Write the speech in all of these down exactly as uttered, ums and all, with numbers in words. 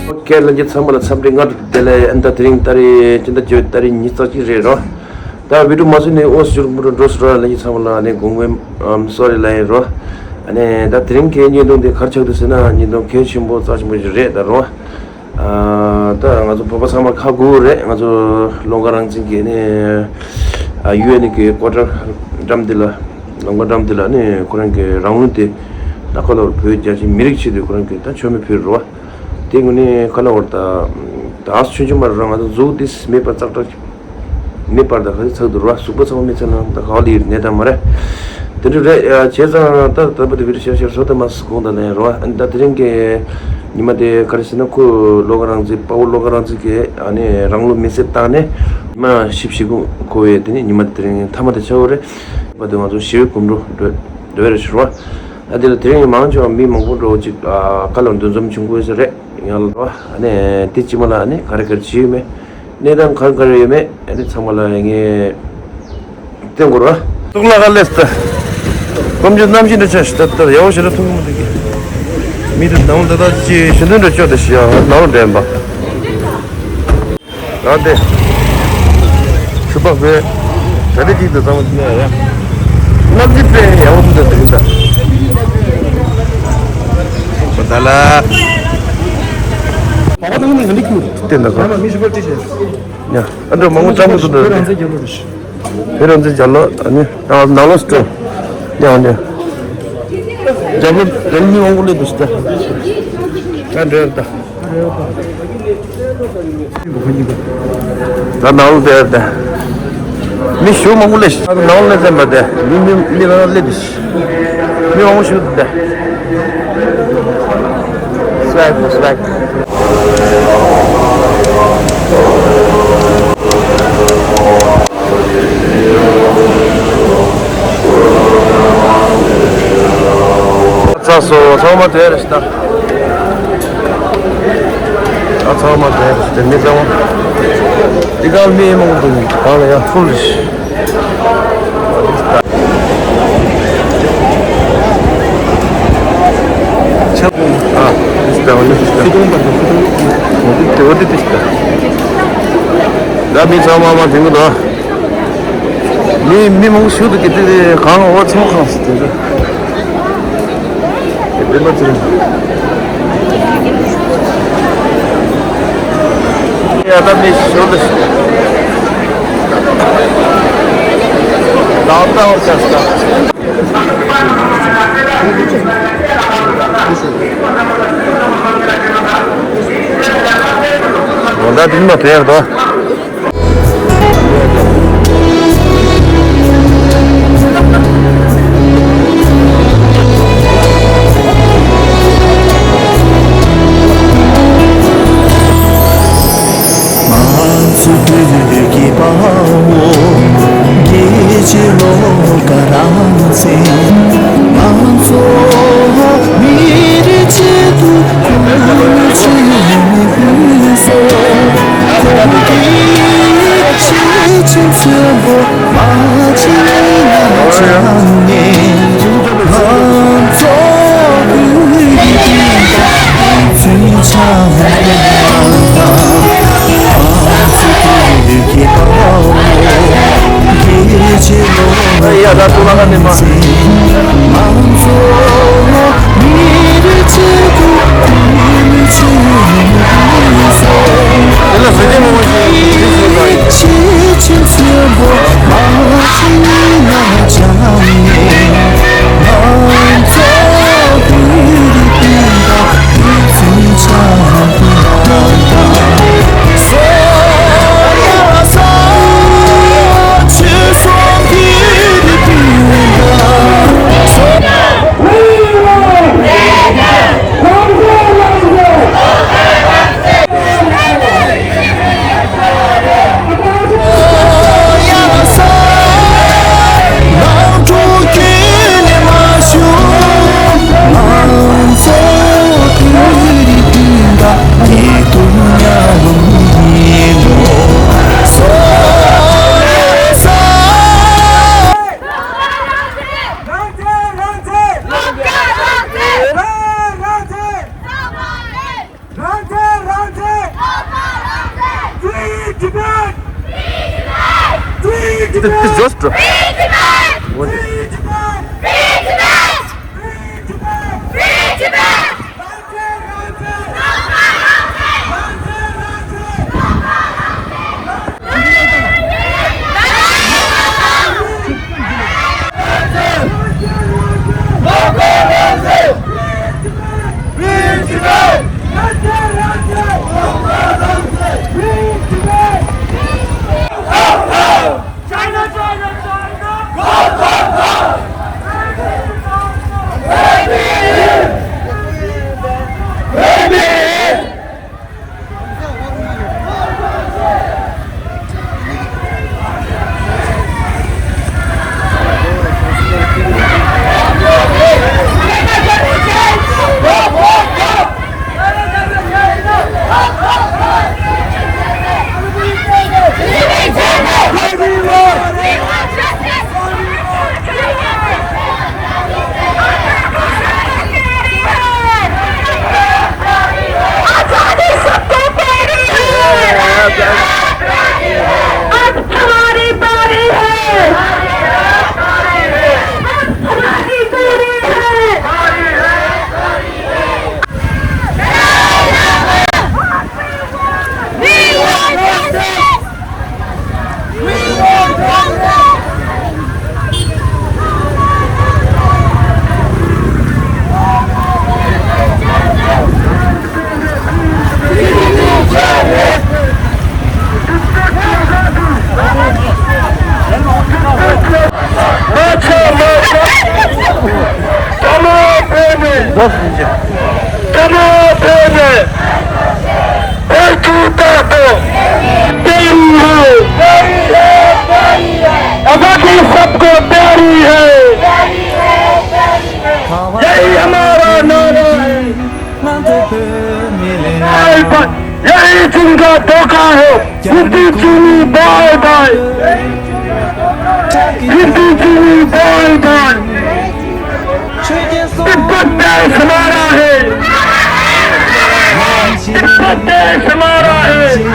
ཨོ་ཁེ། ལྷན་རྒྱས་ཚང་མ་ལ་འཚམས་འདྲི་སྔ་དྲོ་བདེ་ལེགས། ཨ་ནི་ད་དེ་རིང་ཏ་རིག་སྤྱི་ཟླ་བརྒྱད་པའི་ཏ་རིག་ཉི་ཤུ་རྩ་གཅིག་རེད་རོ། ད་བི་ཌིའོ་མ་བཟོས་ནས་ཨོ་ཟུར་མུ་འགྲོ་འགྲོ་སོང་ར། ལྷན་རྒྱས་ཚང་མ་ལ་ཨ་ནི་དགོངས་དགོངས་ཨམ་སོ་རི་ལབ་ཡིན་རོ། ཨ་ནི་ད་དེ་རིང་གི་བརྙན་ཐུང་དེ་ག་རེ་ཆགས་འདུག་ཟེར་ན། བརྙན་ཐུང་གལ་ཆེན་པོ་རྩ་ཆེན་པོ་ཞིག་རེད་ད་རོ། ཨ་ད་ང་ཚོ་བོད་པ་ཚང་མ་ཧ་གོ་གི་རེད། ང་ཚོ་བློ་དགའ་རང་བཙན་གྱིས་ནི་ཨ་ཡུ་ཨེན་གྱི་ཀོ་ཊར་འགྲམ་འདི་ལ། ལམ་ཁ་འགྲམ་འདི་ལ་ནི་ཁོ་རང་གི་རང་དབང་དེ་ད་ག་ལ་བོད་རྒྱ་ཆེ་མི་རིགས་ཆེད་དུ་ཁོ་རང་གིས་ད་མཆོད་མེ་ཕུལ་རོ། དེ་ངོ་ནས་ག་ལ་བར་ད་ད་ཆུང་ཆུང་མར་རང་ང་ཚོ་གཟུགས་དེ་མེད་པ་ཙག་ཙག་མེད་པར་ད་ག་ཚོད་ཚགས་འདུག་ར། གཟུགས་པོ་ཚང་མ་མེད་ཚར་ན་ད་ག་བ་ལ་ཡིར་ནད་ད་མ་རེད། དེ་འདྲ་རེད། ཡ་བྱས་ཙང་ད་ད་བར་དུ་བི་ཌིའོ་ཤེར་ཤེར་བཟོ་ཐུབ་མ་སོང་གོང་ད་ལན་རོ། ཨ་ནི་ད་དེ་རིང་གི་ཉི་མ་དེ་ག་རེ་ཟེར་ན། ཁོ་བློ་དགའ་རང་བཙན། དཔའ་བོ་བློ་དགའ་རང་བཙན་གྱིས་ཨ་ནི་རང་ལུས་མེར་སྲེག་བཏང་ནས་ཉི་མ་བཞི་བཅུ་ཞེ་དགུ་འཁོར་བའི་དེ་ནི་ཉི་མ་དེ་རིང་མཐའ་མ་དེ་ཆགས་ཡོད་རེད། བར་དུ་ང་ཚོ་ཞི་བའི་གོམ་བགྲོད་འགྲོ་འགྲོ་བའི་རེ་ཞུ་རོ། ཨ་དེ་ལ་དེ་རིང་མང་ཆེ་བ་མི་མང་པོ་འགྲོ་ཅིག་ཨ་ཁ་ལ་འདུ་འཛོམས་བྱུང་དགོས་ས་རེད། ཡང་ལ་རོ། ཨ་ནི་དེ་ཕྱི་མ་ལ་ཨ་ནི་ག་རེ་ག་རེ་བྱས་ཡོད་མེད། གནས་སྟངས་ག་རེ་ག་རེ་ཡོད་མེད། ཨ་ནི་ཚང་མ་ལ་ངས་སྟོན་དགོས་ར། ཏོག་ལ་ཁ་ལས་ཏེ། ཀོམ་ཇོ་གནམ་གཤིས་འདྲ་ཆགས་ཤིག་ད་ལྟ་ཡག་པོ་ཞེ་དྲག་མཐོང་གི་མི་འདུག་མི་འདུག་ནང་ད་ལྟ་ཅི་ཞུ་འདོད་འདྲ་ཅོག་ད་ཤི་ཡ་ནང་འདྲ་ཡིན་པ། ད་དེ། ཆུ་པག་པའི་གྲ་སྒྲིག་ཅིག་ད་ཚང་མ་ཡ་ཡ། གནམ་གཤིས་དཔེ་ཡག་པོ་འདུག་ད་དེ་རིང་ད། ད་ལ། བ་བ་ནང་ནས་ག་འདྲ་ཁྱུ། བསྟན་ད་ག་ཡ། ཨ་འགྲོ་མང་པོ་ཙམ་དུ་འདུག་བོད་རང་བཙན་རྒྱལ་ལོ་རེད། བོད་རང་བཙན་རྒྱལ་ལོ། ཨ་ནི་ད་ནང་ལོགས་སུ་འགྲོ། ཡ་ཨ་ནི། རྒྱལ་ལོ་རྒྱལ་ལོ་མི་མང་པོ་སླེབས་འདུག་ད། ད་འགྲོ་ཡ་ད། ད་ནང་ལོགས་སླེབས་ད། མི་ཞུ་མང་པོ་སླེབས་ཤག་ད་ནང་ལོགས་སླེབས་ད། མི་མི་མི་རང་སླེབས་འདུག་མི་མང་པོ་ཞུ་འདུག་ད། Swag, swag. ཚ་སོ་ཚང་མ་དེར་ཤི་ད། ཨ་ཚང་མ་དེར་ཤི་དེ་མི་ཚང་མ། འདི་ག་མི་མང་པོ་འདུག་གང་ལ་ཡང་ཕུལ་ཤི། ཨ། འོ་འདི་འོ་འདི་འདི་ཤི་ད། ད་མི་ཚང་མ་མ་དེ་མི་ལ། མི་མི་མང་ཤོས་དུ་གི་དེ་གང་འོ་ཚང་གང་སི་དེ་རེད། དེ་མ་ཚིམ། ཡ་ད་མི་ཤོར་དུ་ཤོར། ད་ད་འོ་ཆ་སི་ད། འོ་ད་དེ་མ་དེ་ཡར་ད། ང་ཚོ་བོད་ཀྱི་དཔའ་བོ་རྒྱལ་གཅེས་བློ་དགའ་རང་བཙན། ང་ཚོ་མི་རིགས་ཆེད་དུ་སྐུ་ཚེ་ཕུལ་སོང་། ཁོང་གི་ཤེས་བྱ་ཆེན་པོ་མ་བརྗེད་ལ་སྦྱངས་ནས། ང་ཚོ་བོད་ཀྱི་བདེན་པ་གཙོས་ཆགས་པའི་ང་ཚོ་བོད་ཀྱི་དཔའ་བོ་རྒྱལ་གཅེས་བློ་ཡ་ད་ཏུ་ལ་ཁ་ནས་མ། It's, it's just. Free Tibet! Free Tibet! Free Tibet! Free Tibet! China, China, China! आजादी सबको प्यारी है। यही हमारा नारा है। यही जिनका धोखा है। हिंदी चीनी बाय बाय। हिंदी चीनी बाय बाय। तिब्बत देश हमारा है। तिब्बत देश हमारा है।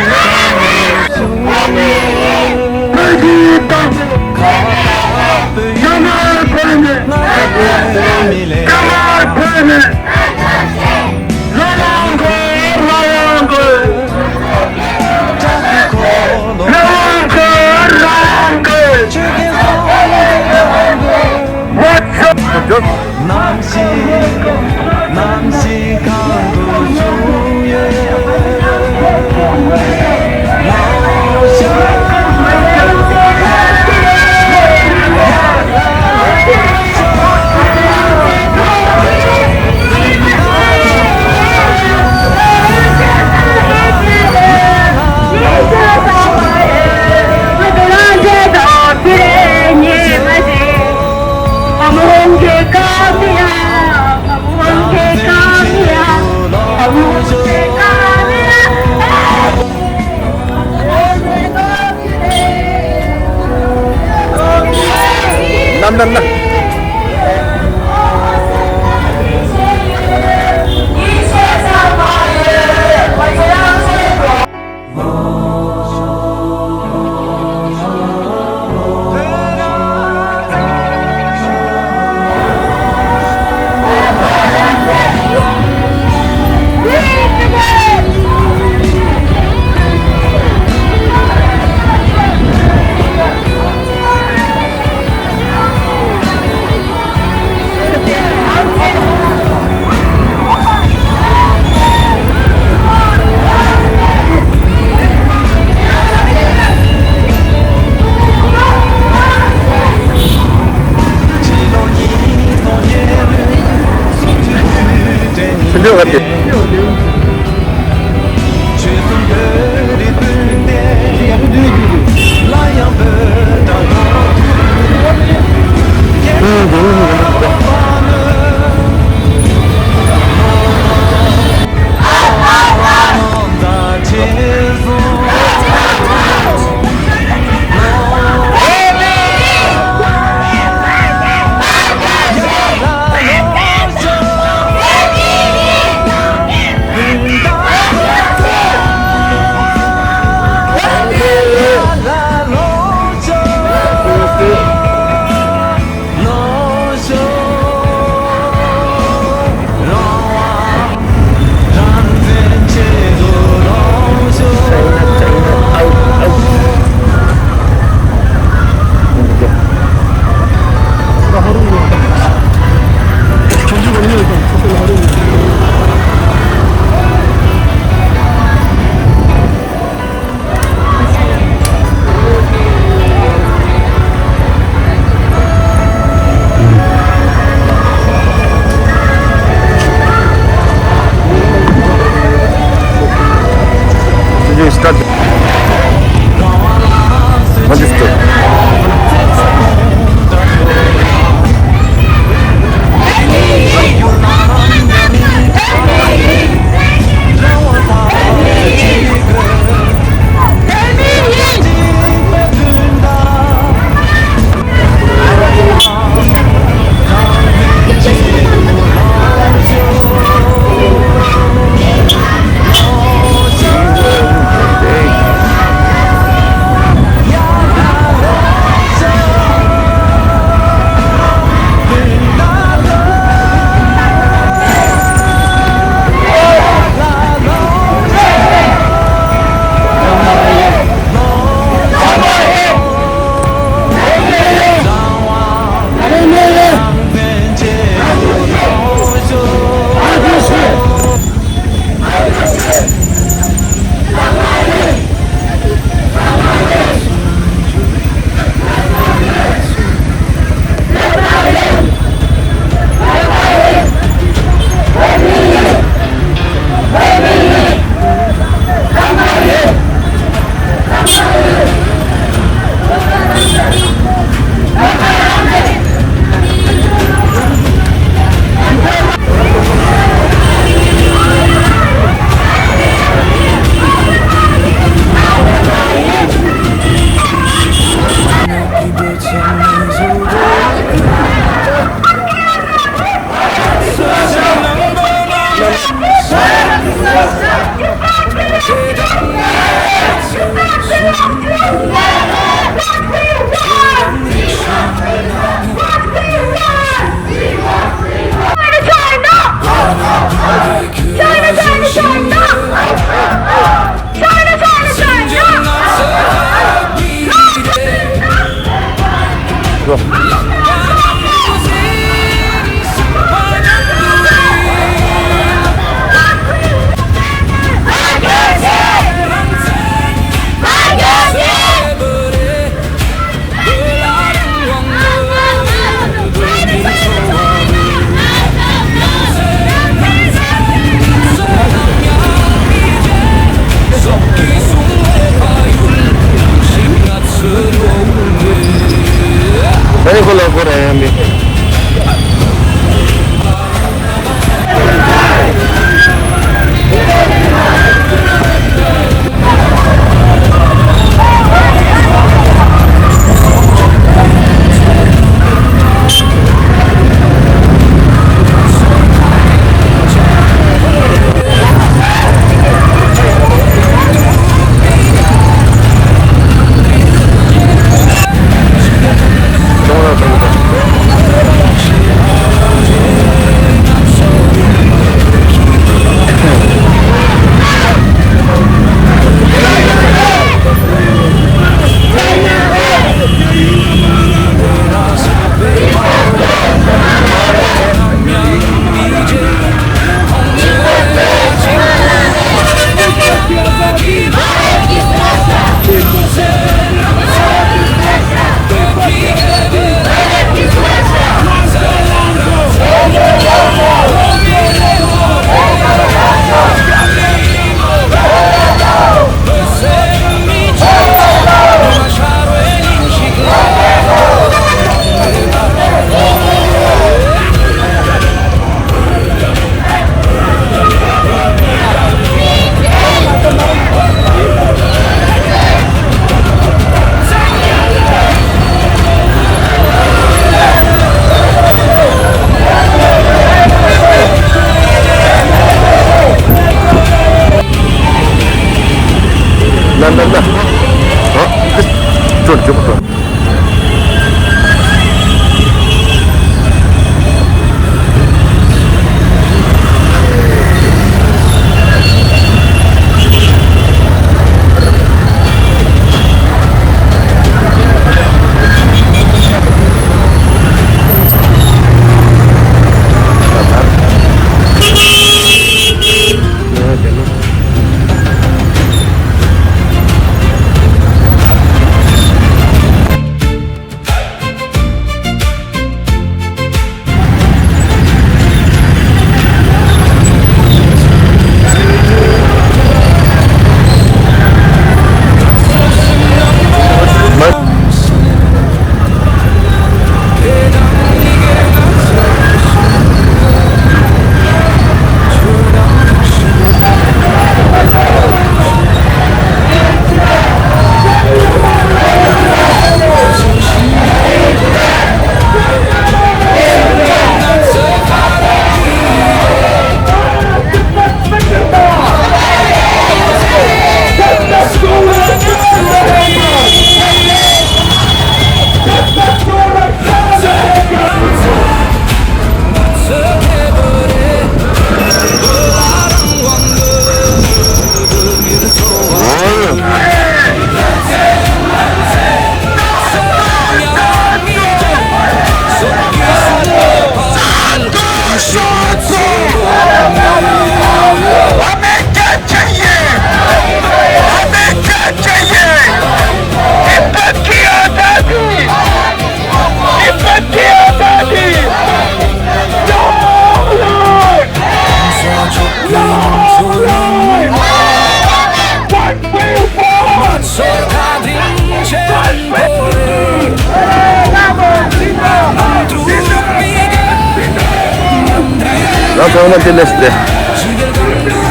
ང་དེ་ལས་དེ།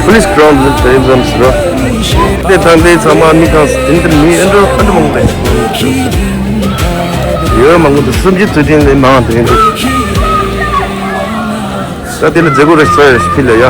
Police ground དེ་ཙམ་ཟེར་རོ། དེ་དང་དེ་ཚང་མ་མི་གང་དེ་འདྲ་མི་ཨེ་འགྲོ་ཨེ་འགྲོ་མང་པོ་ཡོད། མང་པོ་དེ་སུམ་ཅུ་ཚུད་ཐེངས་ལས་མང་དེ་འདྲ། ད་དེ་ལ་མཛད་སྒོ་རེ་ཚོ་ཡོད་ཕི་ལ་ཡ།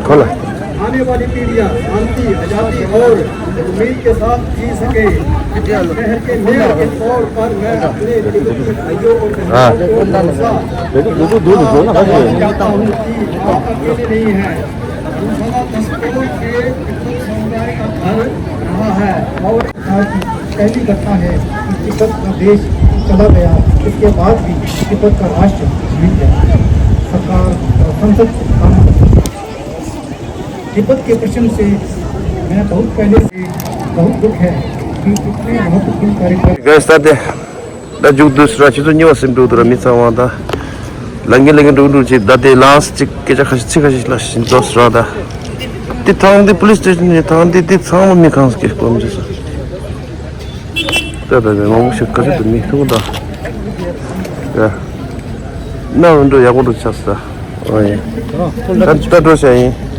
Kola. आने वाली पीढ़ियां शांति, आजादी और उम्मीद के साथ जी सके। शहर के मेयर के तौर पर मैं अपने भाइयों और बहनों को भरोसा दिलाता हूं कि आप अकेले नहीं हैं। दूसरा दशकों से तिब्बत समुदाय का घर रहा है और आज की पहली घटना है कि तिब्बत का देश चला गया। इसके बाद भी तिब्बत का राष्ट्र जीवित है। सरकार और संसद काम करती है। तिब्बत के प्रश्न से मैं बहुत पहले से बहुत दुख है कि इतने महत्वपूर्ण कार्यक्रम Guys, ད་དེ་ད་མཇུག་བསྡུས་སུ་ར་ཆུ་ཚོད་གཉིས་པ་ཟིན་འགྲོ་འདུག་ར། མི་ཚང་མ་ད་ལང་གི་ལང་གི་འགྲོ་འགྲོ་ཅིག་ད་དེ་ལངས་ཅིག་སྐད་ཆ་ཁ་ཤས་ཚིག་ཁ་ཤས་ལ་ཞིག་འགྲོ་སུ་ར། ད་དེ་ཐང་དེ་police station ནས་ཐང་དེ་དེ་ཚང་མ་མི་གང་སྐད་སྐོམ་ཅིག་སོ། ད་ད་དེ་མང་པོ་ཞིག་ག་ཚོད་དུ་མི་ཐུག་ད། ཡ། ན་འོན་འགྲོ་ཡག་པོ་འགྲོ་ཆགས་སོ་ད། ཨོ་ཡ། ད་ད་འགྲོ་བྱ་ཡིན།